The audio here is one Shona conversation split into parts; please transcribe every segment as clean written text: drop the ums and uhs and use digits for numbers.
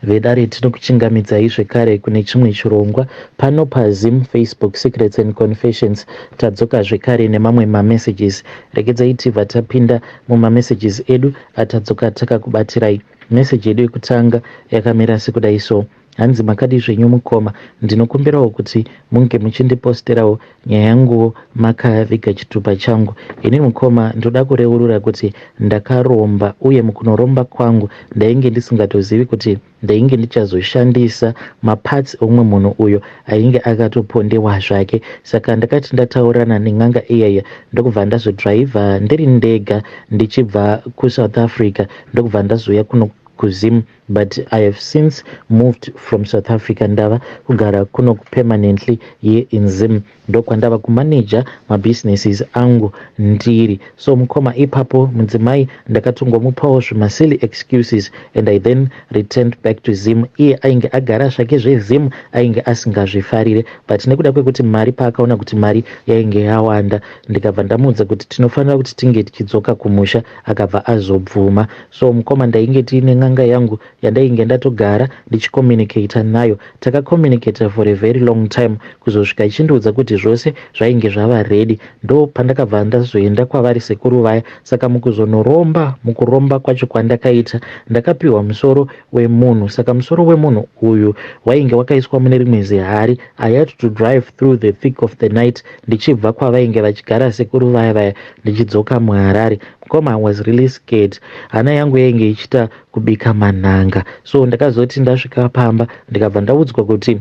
Vedare, tinokuchingamidzai zvekare kune chimwe chirongwa pano paZim Facebook Secrets and Confessions. Tadzoka zvekare nemamwe mamessages. Regedzai tibva tapinda mumamessages edu atadzoka takakubatirai. Meseji yedu yekutanga yakamira sekudai so. Hanzi, "Makadi zvenyu mukoma? Ndinokumbirawo kuti munge muchindiposterawo nyaya yanguwo makaviga chitupa changu. Ini mukoma, ndoda kureurura kuti ndakaromba, uye mukunoromba kwangu ndainge ndisingatozivi kuti ndainge ndichazoshandisa maparts omumwe munhu uyo ainge akatopondewa zvake. Saka ndakati ndataurirana nen'anga iyaya, ndokubva ndazodhiraivha ndiri ndega ndichibva kuSouth Africa, ndokubva ndazouya kuno kuZim. But I have since moved from South Africa, ndava kugara kuno permanently here in Zim, ndokwandava kumaneja mabusinesses angu ndiri. So mukoma, ipapo mudzimai ndakatongomupawo zvimasilly excuses and I then returned back to Zim. Iye ainge agara zvake zveZim, ainge asingazvifarire, but nekuda kwekuti mari, paakaona kuti mari yainge yawanda, ndikabva ndamuudza kuti tinofanira kuti tinge tichidzoka kumusha, akabva azobvuma. So mukoma, ndainge tiine n'anga yangu yandainge ndatogara ndichicommunicata nayo. Takacommunicata for a very long time kuzosvika ichindiudza kuti zvose zvainge zvava ready. Ndo pandakabva ndazoenda kwavari sekuru vaya. Saka mukuzonoromba, mukuromba kwacho kwandakaita, ndakapiwa musoro wemunhu. Saka musoro wemunhu uyu wainge wakaiswa mune rimwe zihari. I had to drive through the thick of the night ndichibva kwavainge vachigara sekuru vaya vaya ndichidzoka muHarare. Mukoma, I was really scared. Hana yangu yainge ichiita kubika manhanga. So ndakazoti ndasvika pamba, ndikabva ndaudzwa kuti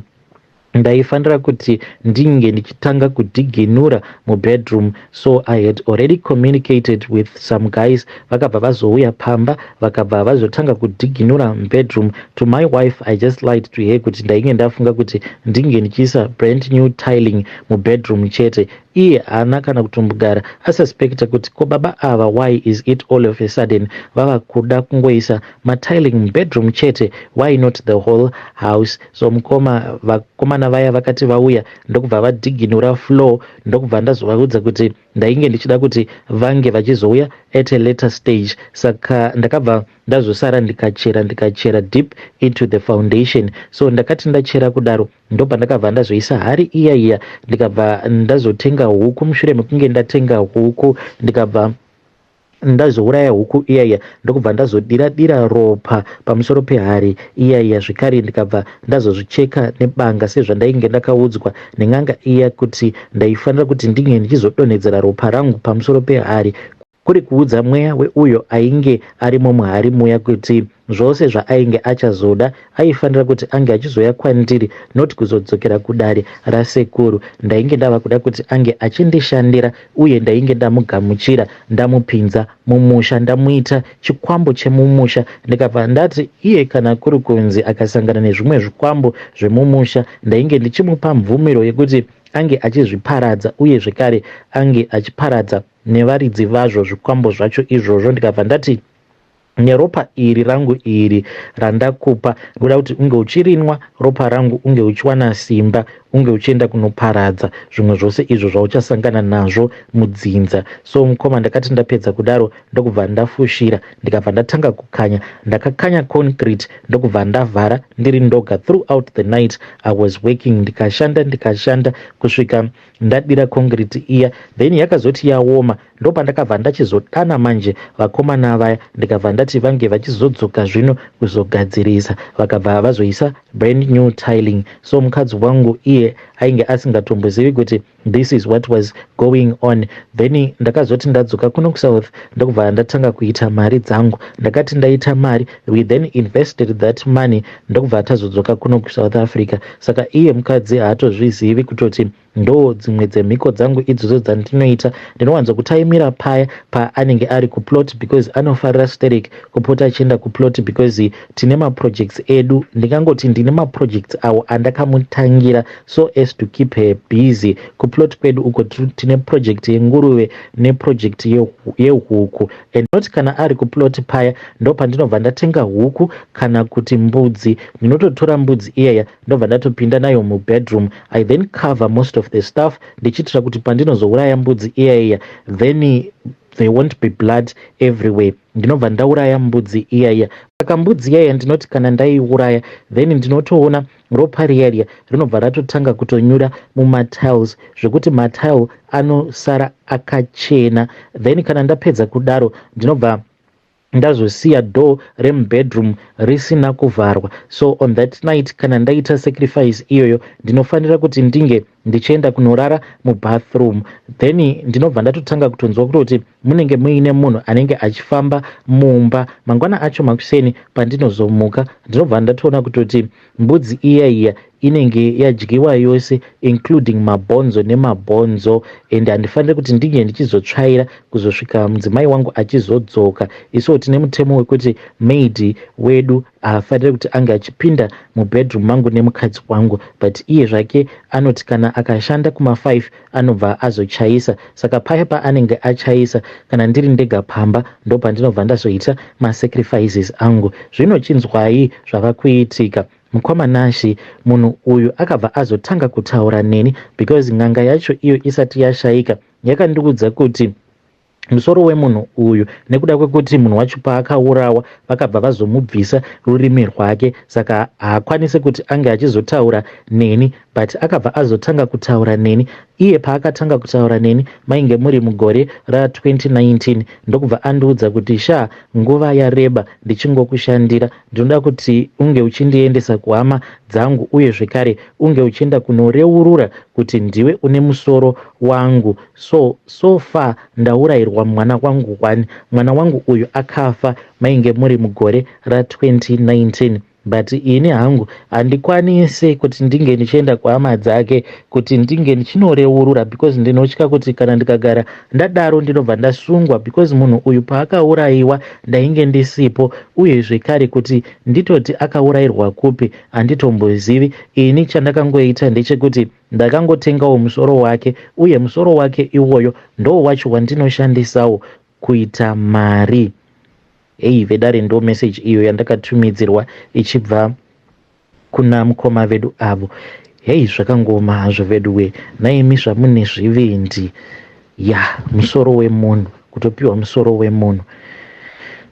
ndaifanira kuti ndinge ndichitanga kudhiginura mubedroom. So I had already communicated with some guys, vakabva vazouya pamba, vakabva vazotanga kudhiginura mubedroom. To my wife, I just lied to her kuti ndainge ndafunga kuti ndinge ndichiisa brand new tiling mubedroom chete. Iye haana kana kutombogara asuspecta kuti ko baba ava, why is it all of a sudden vava kuda kungoisa matiling mubedroom chete? Why not the whole house? So mukoma, vakomana vaya vakati vauya, ndokubva vadhiginura floor, ndokubva ndazovaudza kuti ndainge ndichida kuti vange vachizouya at a later stage. Saka ndakabva ndazosara ndikachera, ndikachera deep into the foundation. So ndakati ndachera kudaro, ndobva ndakabva ndazoisa hari iya iya, ndikabva ndazotenga huku. Mushure mekunge ndatenga huku, ndikabva ndazouraya huku iyaiya, ndokubva ndazodira dira ropa pamusoro pehari iyaiya zvekare, ndikabva ndazozvicheka nebanga sezvandainge ndakaudzwa nen'anga iya kuti ndaifanira kuti ndinge ndichizodonhedzera ropa rangu pamusoro pehari, kuri kuudza mweya weuyo ainge arimo muhari muya kuti zvose zvaainge achazoda aifanira kuti ange achizoya kwandiri, not kuzodzokera kudare rasekuru. Ndainge ndava kuda kuti ange achindishandira, uye ndainge ndamugamuchira, ndamupinza mumusha, ndamuita chikwambo chemumusha. Ndikabva ndati iye kana kuri kunzi akasangana nezvimwe zvikwambo zvemumusha, ndainge ndichimupa mvumiro yekuti ange achizviparadza, uye zvekare ange achiparadza nevaridzi vazvo zvikwambo zvacho izvozvo. Ndikabva ndati neropa iri rangu iri randakupa, ndoda kuti unge uchirinwa ropa rangu, unge uchiwana simba, unge uchienda kunoparadza zvimwe zvose izvo zvauchasangana nazvo mudzinza. So mukoma, ndakati ndapedza kudaro, ndokubva ndafushira, ndikabva ndatanga kukanya. Ndakakanya concrete, ndokubva ndavhara ndiri ndoga. Throughout the night I was working, ndikashanda, ndikashanda kusvika ndadira concrete iya. Then yakazoti yaoma, ndopandakabva ndachizodana manje vakomana vaya, ndikabva ndati vange vachizodzoka zvino kuzogadzirisa. Vakabva vazoisa brand new tiling. So mukadzi wangu iye ainge asingatombozivi kuti this is what was going on. Then ndakazoti ndadzoka kuno kuSouth, ndokubva ndatanga kuita mari dzangu. Ndakati ndaita mari, we then invested that money, ndokubva tazodzoka kuno kuSouth Africa. Saka iye mukadzi haatozvizivi kutoti ndo dzimwe dzemhiko dzangu idzodzo dzandinoita. Ndinowanza kutaimira paya paanenge ari kuplot, because anofarira sterek kupota achienda kuplot, because tine maprojects edu. Ndingangoti ndine maprojects awo andakamutangira so as to keep her busy. Kuplot kwedu uko tine project yenguruve neproject yehuku. And not kana ari kuplot paya, ndo pandinobva ndatenga huku kana kuti mbudzi. Ndinototora mbudzi iyaya, ndobva ndatopinda nayo mubedroom. I then cover most of the stuff, ndichiitira kuti pandinozouraya mbudzi iyaiya, then There won't be blood everywhere. Ndinobva ndauraya mbudzi iyaiya. Saka mbudzi iyaiya ndinoti kana ndaiuraya, then ndinotoona ropa riya riya rinobva ratotanga kutonyura mumatiles, zvekuti matile anosara akachena. Then kana ndapedza kudaro, ndinobva ndazosiya door remubedroom risina kuvharwa. So on that night, kana ndaita sacrifice iyoyo, ndinofanira kuti ndinge ndichienda kunorara mubathroom. Then ndinobva ndatotanga kutonzwa kutoti munenge muine munhu anenge achifamba mumba. Mangwana acho makuseni pandinozomuka, ndinobva ndatoona kutoti mbudzi iya iya inenge yadyiwa yose, including mabhonzo nemabhonzo, and handifaniri kuti ndinge ndichizotsvaira kuzosvika mudzimai wangu achizodzoka. Isuwo tine mutemo wekuti maid wedu haafaniri kuti ange achipinda mubedroom mangu nemukadzi wangu, but iye zvake anoti kana akashanda kuma5 anobva azochaisa. Saka paya paanenge achaisa, kana ndiri ndega pamba, ndo pandinobva ndazoita masacrifices angu. Zvino chinzwai zvava kuitika, mukoma Nashi. Munhu uyu akabva azotanga kutaura neni because n'anga yacho iyo isati yashayika yakandiudza kuti musoro wemunhu uyu, nekuda kwekuti munhu wacho paakaurawa vakabva vazomubvisa rurimi rwake, saka haakwanisi kuti ange achizotaura neni. But akabva azotanga kutaura neni. Iye paakatanga kutaura neni mainge muri mugore ra2019. Ndokubva andiudza kuti, "Sha, nguva yareba ndichingokushandira. Ndinoda kuti unge uchindiendesa kuhama dzangu, uye zvekare unge uchienda kunoreurura kuti ndiwe une musoro wangu. So far ndaurayirwa mwana wangu one. Mwana wangu uyu akafa mainge muri mugore ra2019, but ini hangu handikwanisi kuti ndinge ndichienda kuhama dzake kuti ndinge ndichinoreurura, because ndinotya kuti kana ndikagara ndadaro ndinobva ndasungwa, because munhu uyu paakaurayiwa ndainge ndisipo, uye zvekare kuti nditoti akaurayirwa kupi handitombozivi. Ini chandakangoita ndechekuti ndakangotengawo musoro wake, uye musoro wake iwoyo ndo wacho wandinoshandisawo kuita mari." Ei vedare, ndo message iyo yandakatumidzirwa ichibva kuna mukoma vedu avo. Hei, zvakangoma hazvo vedu we. Naimi zvamune zvivindi ya, musoro wemunhu, kutopiwa musoro wemunhu,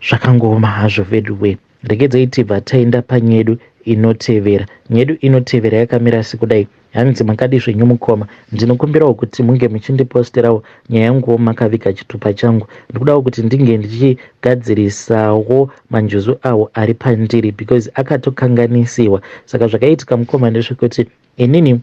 zvakangoma hazvo vedu we. Regedzai tibva taenda panyedu inotevera. Nyedu inotevera yakamira sekudai. Hanzi, "Makadi zvenyu mukoma? Ndinokumbirawo kuti munge muchindiposterawo nyaya yanguwo makaviga chitupa changu. Ndikudawo kuti ndinge ndichigadzirisawo manjuzu awo ari pandiri, because akatokanganisiwa. Saka zvakaitika, mukoma, ndezvekuti inini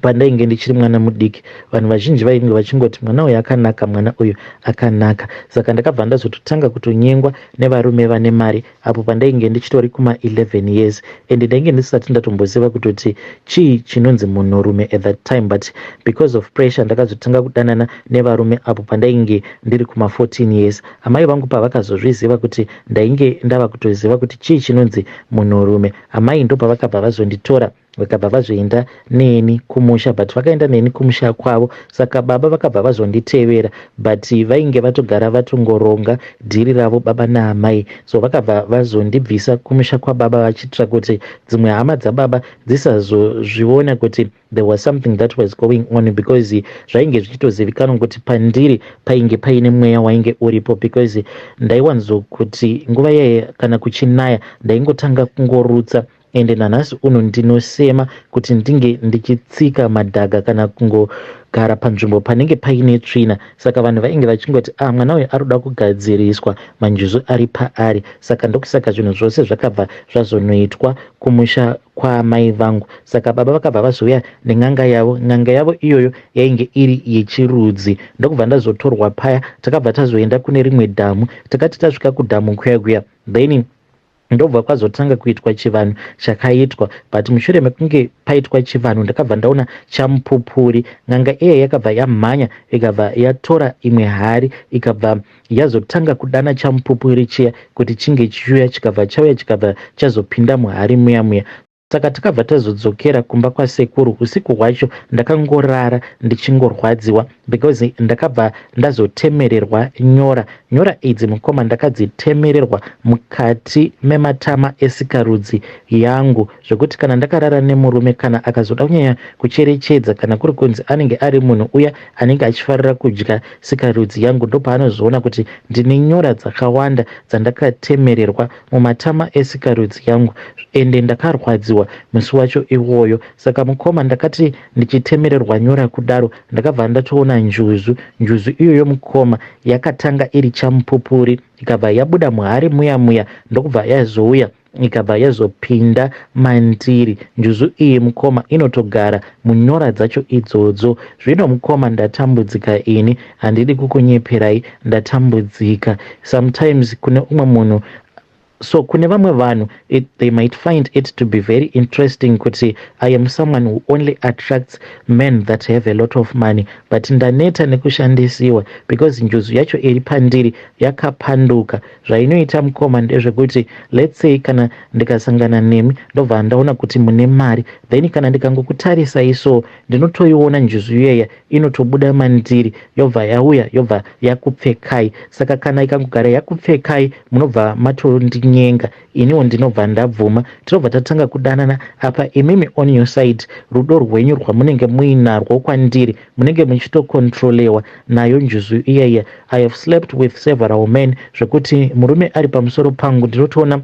pandainge ndichiri mwana mudiki, vanhu vazhinji vainge vachingoti mwana uyu akanaka, mwana uyu akanaka. Saka ndakabva ndazototanga kutonyengwa nevarume vane mari apo pandainge ndichitori kuma11 years, and ndainge ndisati ndatomboziva kutoti chii chinonzi munhurume at that time. But because of pressure ndakazotanga kudanana nevarume apo pandainge ndiri kuma14 years. Amai vangu pavakazozviziva kuti ndainge ndava kutoziva kuti chii chinonzi munhurume, amai ndo pavakabva vazonditora, vakabva vazoenda neni kumusha. But vakaenda neni kumusha kwavo, saka baba vakabva vazonditevera, but vainge vatogara vatongoronga dhiri ravo baba naamai. So vakabva vazondibvisa kumusha kwababa vachiitira kuti dzimwe hama dzababa dzisazozviona kuti there was something that was going on, because zvainge zvichitozivikanwa kuti pandiri painge paine mweya wainge uripo, because ndaiwanzokuti nguva yaye kana kuchinaya ndaingotanga kungorutsa. Ende nanhasi uno ndinosema kuti ndinge ndichitsika madhaga kana kungogara panzvimbo panenge paine tsvina. Saka vanhu vainge vachingoti, 'Ah, mwana uyu ari kuda kugadziriswa manjuzu ari paari.' Saka ndokusaka zvinhu zvose zvakabva zvazonoitwa kumusha kwaamai vangu. Saka baba vakabva vazouya nen'anga yavo. N'anga yavo iyoyo yainge iri yechirudzi. Ndokubva ndazotorwa paya, takabva tazoenda kune rimwe dhamu. Takati tasvika kudhamu kuya kuya, then ndobva kwazotanga kuitwa chivanhu chakaitwa. But mushure mekunge paitwa chivanhu, ndakabva ndaona chamupupuri. N'anga iya yakabva yamhanya, ikabva yatora imwe hari, ikabva yazotanga kudana chamupupuri chiya kuti chinge chiuya. Chikabva chauya, chikabva chazopinda muhari muya muya. Saka takabva tazodzokera kumba kwasekuru. Usiku hwacho ndakangorara ndichingorwadziwa because ndakabva ndazotemererwa nyora. Nyora idzi mukoma ndakadzitemererwa mukati mematama esikarudzi yangu zvekuti kana ndakarara nemurume kana akazoda kunyanya kucherechedza kana kuri kunzi anenge ari munhu uya anenge achifarira kudya sikarudzi yangu ndopaanozoona kuti ndine nyora dzakawanda dzandakatemererwa mumatama esikarudzi yangu ende ndakarwadziwa musi wacho iwoyo. Saka mukoma ndakati ndichitemererwa nyora kudaro ndakabva ndatoona njuzu. Njuzu iyoyo mukoma yakatanga iri chamupupuri ikabva yabuda muhari muya muya ndokubva yazouya ikabva yazopinda mandiri. Njuzu iyi mukoma inotogara munyora dzacho idzodzo. Zvino mukoma ndatambudzika ini handidi kukunyeperai ndatambudzika. Sometimes kune umwe munhu so kune vamwe vanhu they might find it to be very interesting kuti I am someone who only attracts men that have a lot of money, but ndaneta nekushandisiwa because njuzu yacho iri pandiri yakapanduka. Zvainoita mukoma ndezvekuti, let's say kana ndikasangana nemi ndobva ndaona kuti mune mari, then kana ndikangokutarisai so ndinotoiona njuzu iyeya inotobuda mandiri yobva yauya yobva yakupfekai. Saka kana ikangogara yakupfekai munobva matondinyenga, iniwo ndinobva ndabvuma, tinobva tatanga kudanana. Apa imimi on your side rudo rwenyu rwamunenge muinarwo kwandiri munenge muchitokontrolewa nayo njuzu iyaya. I have slept with several men zvekuti murume ari pamusoro pangu ndinotoona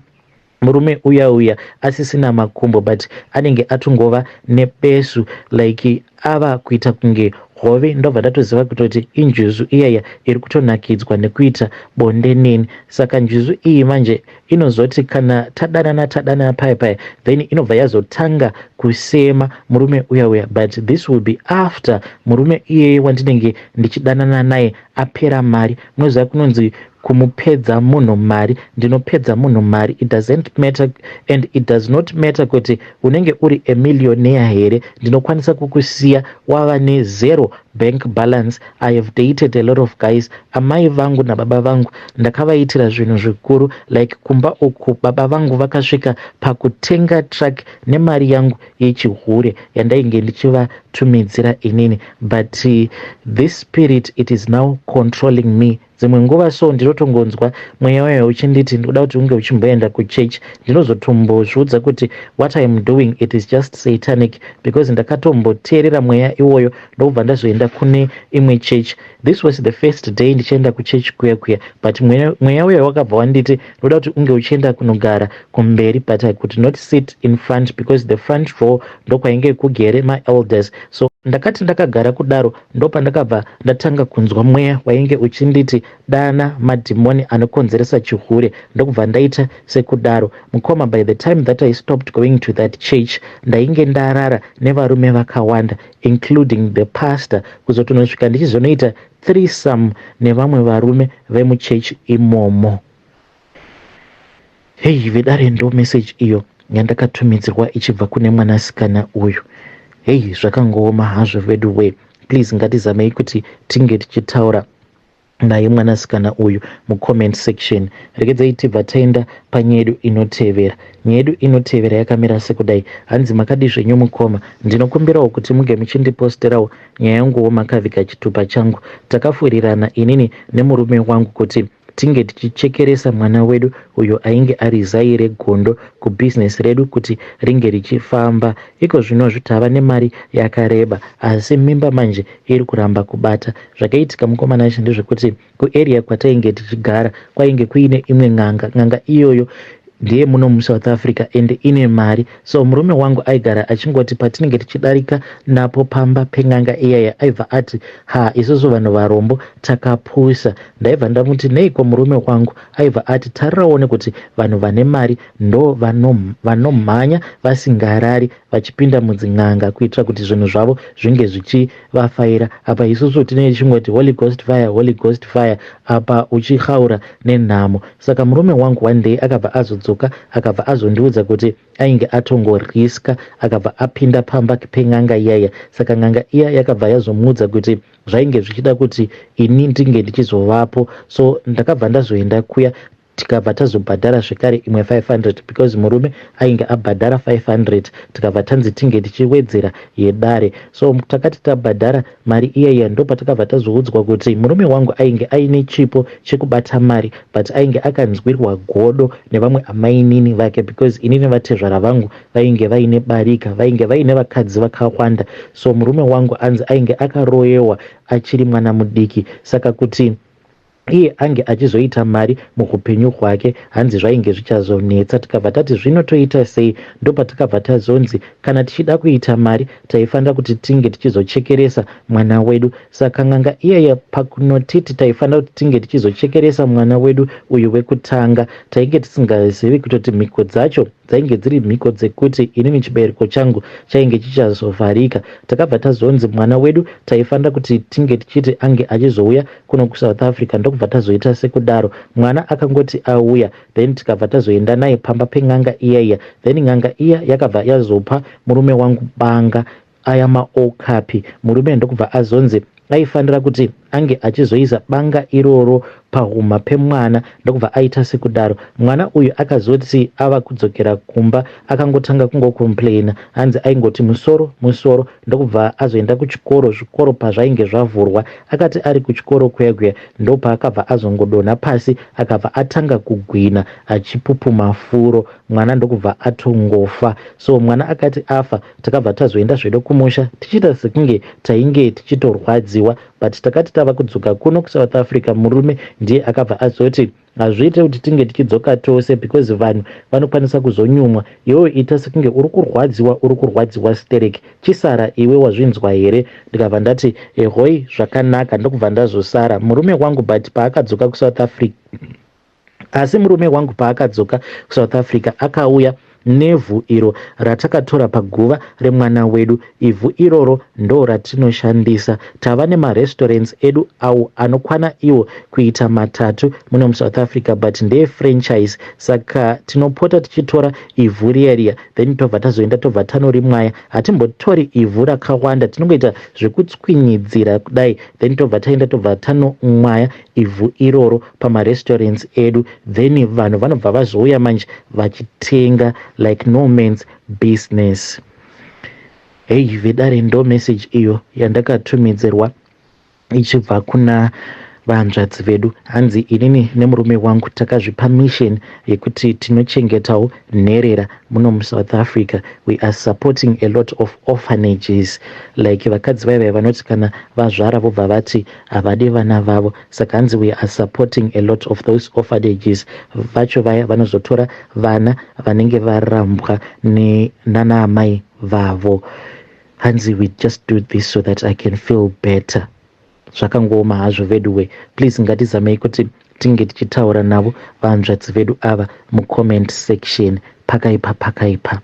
murume uya uya asisina makumbo, but anenge atongova nebesu like ava kuita kunge hove. Ndobva ndatoziva kutoti injuzu iyaya iri kutonakidzwa nekuita bonde neni. Saka njuzu iyi manje inozoti kana tadanana tadanana paya paya, then inobva yazotanga kusema murume uya uya, but this will be after murume iyeye wandinenge ndichidanana naye apera mari. Munoziva kunonzi kumupedza munhu mari. Ndinopedza munhu mari. It doesn't matter and it does not matter kuti unenge uri a millionaire here, ndinokwanisa kukusiya wava nezero bank balance. I have dated a lot of guys. Amai vangu nababa vangu ndakavaitira zvinhu zvikuru, like kumba uku baba vangu vakasvika pakutenga truck nemari yangu yechihure yandainge ndichivatumidzira inini, but this spirit, it is now controlling me. Dzimwe nguva so ndinotongonzwa mweya wayo uchinditi ndikuda kuti unge uchimboenda kuchechi. Ndinozotombozviudza kuti what I am doing, it is just satanic, because ndakatomboteerera mweya iwoyo ndokubva ndazoenda kune imwe chechi. This was the first day ndichienda kuchechi kuya kuya, but mweya uyo wakabva wanditi ndoda kuti unge uchienda kunogara kumberi, but I could not sit in front because the front row ndokwainge kugere maelders. So ndakati ndakagara kudaro ndopandakabva ndatanga kunzwa mweya wainge uchinditi dana madhimoni anokonzeresa chihure, ndokubva ndaita sekudaro. Mukoma, by the time that I stopped going to that church, ndainge ndarara nevarume vakawanda, including the pastor, kuzotonosvika ndichizonoita threesome nevamwe varume vemuchechi imomo. Hei vedare, ndo message iyo yandakatumidzirwa ichibva kune mwanasikana uyu. Hei, zvakangooma hazvo vedu we. Please ngatizamei kuti tinge tichitaura naye mwanasikana uyu mucomment section. Regedzai tibva taenda panyaya yedu inotevera. Nyaya yedu inotevera yakamira sekudai. Hanzi, "Makadi zvenyu mukoma? Ndinokumbirawo kuti muge muchindiposterawo nyaya yanguwo makavhika chitupa changu. Takafurirana inini nemurume wangu kuti tinge tichichekeresa mwana wedu uyo ainge ari zai regondo kubhizinesi redu kuti ringe richifamba. Iko zvinozvi tava nemari yakareba, asi mimba manje iri kuramba kubata. Zvakaitika mukomana acho ndezvekuti kuarea kwatainge tichigara kwainge kuine imwe n'anga. N'anga iyoyo ndiye muno muSouth Africa ende ine mari. So murume wangu aigara achingoti patinenge tichidarika napo pamba pen'anga iyaya aibva ati, 'Ha, isusu vanhu varombo takapusa.' Ndaibva ndamuti, 'Neiko murume wangu?' Aibva ati, 'Tariraone kuti vanhu vane mari ndo vanomhanya vasingarari vachipinda mudzin'anga kuitira kuti zvinhu zvavo zvinge zvichivafaira. Apa isusu tinenge tichingoti Holy Ghost fire, Holy Ghost fire, apa uchihaura nenhamo.' Saka murume wangu one day akabva azodzoka, akabva azondiudza kuti ainge atongoriska, akabva apinda pamba pen'anga iyaya. Saka n'anga iya yakabva yazomuudza kuti zvainge zvichida kuti ini ndinge ndichizovapo. So ndakabva ndazoenda kuya. Tikabva tazobhadhara zvekare imwe 500 because murume ainge abhadhara 500. Tikabva tanzi tinge tichiwedzera yedare. So takati tabhadhara mari iya iya, ndopatakabva tazoudzwa kuti murume wangu ainge aine chipo chekubata mari, but ainge akanzwirwa godo nevamwe amainini vake, because inini vatezvara vangu vainge vaine barika, vainge vaine vakadzi vakawanda. So murume wangu anzi ainge akaroyewa achiri mwana mudiki, saka kuti iye ange achizoita mari muupenyu hwake, hanzi zvainge zvichazonetsa. Tikabva tati zvinotoita sei? Ndopatakabva tazonzi kana tichida kuita mari, taifanira kuti tinge tichizochekeresa mwana wedu. Saka n'anga iyaya pakunotiti taifanira kuti tinge tichizochekeresa mwana wedu uyu wekutanga, tainge tisingazivi kutoti mhiko dzacho dzainge dziri mhiko dzekuti inini chibereko changu chainge chichazovharika. Takabva tazonzi mwana wedu taifanira kuti tinge tichiti ange achizouya kuno kuSouth Africa. Ndokubva tazoita sekudaro. Mwana akangoti auya, then tikabva tazoenda naye pamba pen'anga iya iya. Then n'anga iya yakabva yazopa murume wangu banga, aya maokapi. Murume ndokubva azonzi aifanira kuti ange achizoisa banga iroro pahuma pemwana. Ndokubva aita sekudaro. Mwana uyu akazoti ava kudzokera kumba, akangotanga kungocomplaina, hanzi aingoti musoro, musoro. Ndokubva azoenda kuchikoro. Zvikoro pazvainge zvavhurwa, akati ari kuchikoro kuya kuya, ndopaakabva azongodonha pasi, akabva atanga kugwina achipupuma furo. Mwana ndokubva atongofa. So mwana akati afa, takabva tazoenda zvedu kumusha tichiita sekunge tainge tichitorwadziwa, but takati tava kudzoka kuno kuSouth Africa, murume ndiye akabva azoti hazviite kuti tinge tichidzoka tose because vanhu vanokwanisa kuzonyumwa. Iwewe ita sekunge uri kurwadziwa, uri kurwadziwa stereki, chisara iwe, wazvinzwa here? Ndikabva ndati ehoi, zvakanaka. Ndokubva ndazosara. Murume wangu, but paakadzoka kuSouth Africa, asi murume wangu paakadzoka kuSouth Africa, akauya nevhu iro ratakatora paguva remwana wedu. Ivhu iroro ndo ratinoshandisa. Tava nemarestaurants edu awo anokwana iwo kuita matatu muno muSouth Africa, but ndeyefranchise. Saka tinopota tichitora ivhu riya riya, then tobva tazoenda, tobva tanorimwaya. Hatimbotori ivhu rakawanda, tinongoita zvekutswinyidzira kudai, then tobva taenda, tobva tanomwaya ivhu iroro pamarestaurants edu. Then vanhu vanobva vazouya manje vachitenga like no man's business. Hei vedare, ndo message iyo yandakatumidzirwa ichibva kuna vanzvadzi vedu. Hanzi inini nemurume wangu takazvipa mission yekuti tinochengetawo nherera muno muSouth Africa. We are supporting a lot of orphanages, like vakadzi vaivai vanoti kana vazvara vobva vati havadi vana vavo. Saka hanzi we are supporting a lot of those orphanages. Vacho vaya vanozotora vana vanenge varambwa nanaamai vavo. Hanzi we just do this so that I can feel better. Zvakangooma hazvo veduwe. Please, ngatizamei kuti tinge tichitaura navo vanzvadzi vedu ava mucomment section. Pakaipa, pakaipa.